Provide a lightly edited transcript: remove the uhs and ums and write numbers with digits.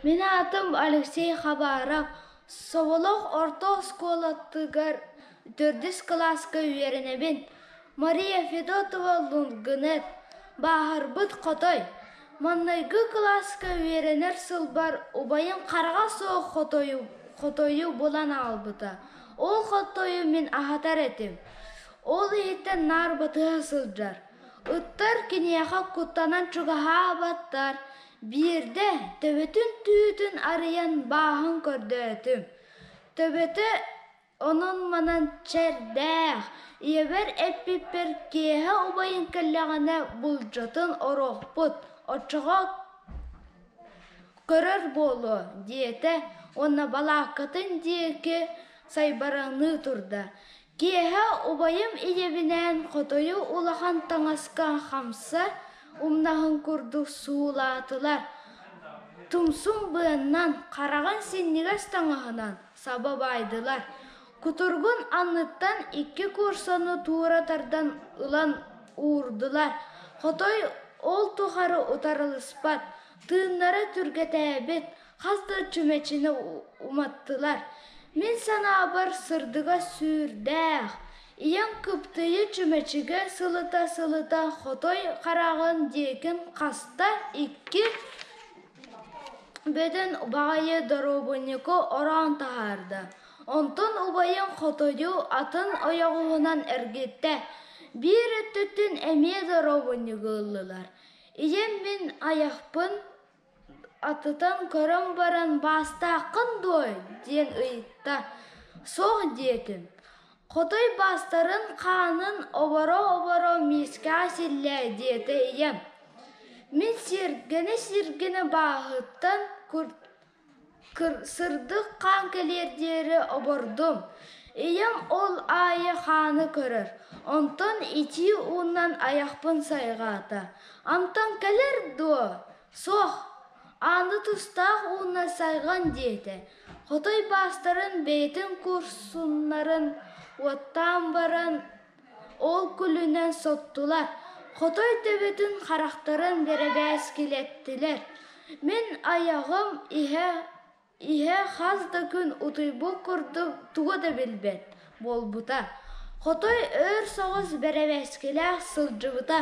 Мин аатым Алексей Хабаров, Соболоох орто оскуолатыгар төрдүс кылааска үөрэнэбин. Мария Федотова Лунгинет, бааһырбыт хотой. Маҥнайгы кылааска үөрэнэр сылбар убайым хараҕа суох хотойу, хотойу булан аҕалбыта. Ол хотойу мин аһатар этим. Ол иһиттэн наар батыһа сылдьар. Ыттар киниэхэ куттанан чугаһаабаттар, биирдэ төбөтүн түүтүн арыйан бааһын көрдөөтүм. Төбөтө онон-манан чэрдээх, ийэбэр эппиппэр киэһэ убайын кэллэҕинэ булдьатын оруохпут, оччоҕо көрөр буолуо диэтэ уонна балааккатын диэки сайбараҥныы турда. Киэһэ убайым ийэбинээн хотойу улахан таҥаска хамса умнаһын курдук суулаатылар, тумсун быаннан, хараҕын синньигэс таҥаһынан саба баайдылар. Кутургун анныттан икки куурсаны туура тардан ылан уурдулар. Хотой ол тухары утарылыспат, тыыннара түргэтээбит, хас да чүмэчини уматтылар. Мин санаабар сырдыга сүрдээх, ийэм кыптыйы чүмэчигэ сылыта-сылыта хотой хараҕын диэкин хаста икки бөтөн баҕайы доруобунньуку ороон таһаарда. Онтон убайым хотойу атын ойоҕоһунан эргиттэ, биир өттүттэн эмиэ доруобунньугу ыллылар. Ийэм мин айахпын атытан көрөн баран «Баастааххын дуо?» диэн ыйытта. «Суох» диэтим. «Хотой баастарын хаанын оборо-оборо миискэҕэ силлээ» диэтэ ийэм. Мин сиргэнэ-сиргэнэ бааһыттан Сырдык хаан кэлиэр диэри обордум, ийэм ол аайы хааны көрөр, онтон итии уунан айахпын сайҕаата: «Антон кэлэр дуо?» «Суох, ааны тустаах уунан сайҕан» диэтэ. Хотой баастарын бэйэтин курсуннарын уоттаан баран ол күлүнэн соттулар, хотой төбөтүн харахтарын бэрэбээскилэттилэр. Мин айаҕым иһэ иһэ хас да күн утуйбут курдук тугу да билбэт буолбута. Хотой өр соҕус бэрэбээскилээх сылдьыбыта.